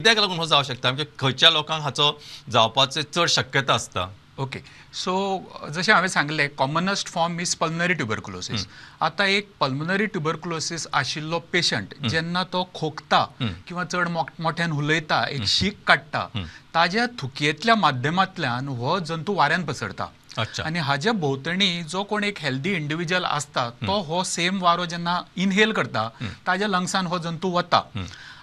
कित्याक लागून हो जावं शकता? म्हणजे खंयच्या लोकांक हाचो जावपाची चड शक्यता आसता? ओके, सो जशें हांवें सांगलें, commonest form is pulmonary tuberculosis. आतां एक पल्मनरी ट्युबरक्युलोसीस आशिल्लो पेशंट जेन्ना तो खोकता किंवा चड मोठ्यान उलयता, एक शीक काडटा, ताज्या थुकयेंतल्या माध्यमांतल्यान हो जंतू वाऱ्यान पसरता. आनी हाज्या भोंवतणी जो कोण एक हेल्दी इंडिविज्युअल आसता तो हो सेम वारो जेन्ना इनहेल करता, ताज्या लंग्सान हो जंतू वता.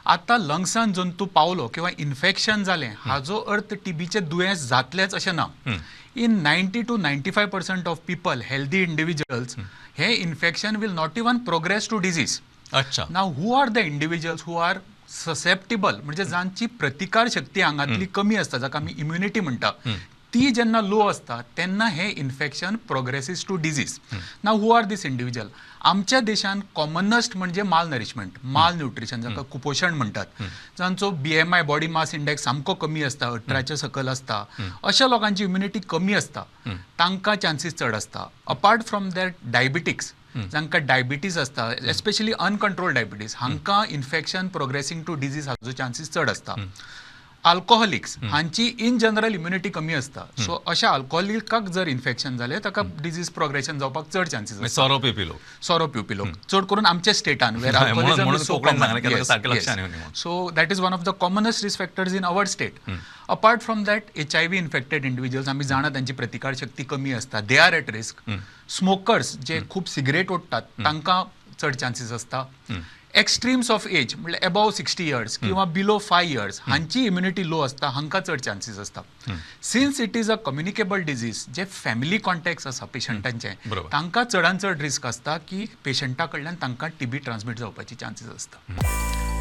आतां लंग्सान जंतू पावलो किंवा इन्फेक्शन जालें, हाजो अर्थ टीबीचें दुयेंस जातलेंच अशें ना. In 90 to 95% of people, healthy individuals, hey infection will not even progress to disease. Now, who are the individuals who are susceptible? म्हणजे जांची प्रतिकार शक्ती आंगांतली कमी आसता, जाका आमी इम्युनिटी म्हणटा, ती जेन्ना लो आसता तेन्ना हे infection progresses to disease. Now, who are these individual? आमच्या देशान कॉमनस्ट म्हणजे माल नरिशमेंट, माल न्युट्रिशन, जाका कुपोशण म्हणटात, जांचो बीएमआय, बॉडी मास इंडेक्स सामको कमी आसता, 18च्या सकयल आसता, अशा लोकांची इम्युनिटी कमी आसता, तांकां चान्सीस चड आसता. अपार्ट फ्रॉम that, diabetics, जांकां डायबिटीज आसता, एस्पेशली अनकंट्रोल्ड डायबिटीज, हांकां इन्फेक्शन प्रोग्रेसिंग टू डिजीज हाजो चान्सीस चड आसता. अल्कोहोलिक्स हांची इन जनरल इम्युनिटी कमी आसता, सो अशा अल्कोहोलिकाक जर इन्फेक्शन जालें, ताका डिजीज प्रोग्रेशन जावपाक चड चान्सीस आसता. सोरो पिवपी लोक. सोरो पिवपी लोक चड करून आमच्या स्टेटान. So that is one of the commonest risk factors in our state. Apart from that, HIV infected individuals, आमी जाणा तांची प्रतिकार शक्ती कमी आसता, they are at risk. Smokers, जे खूब सिगरेट ओडटात, तांकां चड चान्सीस आसता. एक्स्ट्रीम्स ऑफ एज, म्हणल्यार एबोव 60 इयर्स किंवा बिलो 5 इयर्स, हांची इम्युनिटी लो आसता, हांकां चड चान्सीस आसता. Since it is a communicable disease, J family contacts आसा पेशंटांचे, तांकां चडान चड रिस्क आसता की पेशंटा कडल्यान तांकां टीबी ट्रान्समीट जावपाची चान्सीस आसता.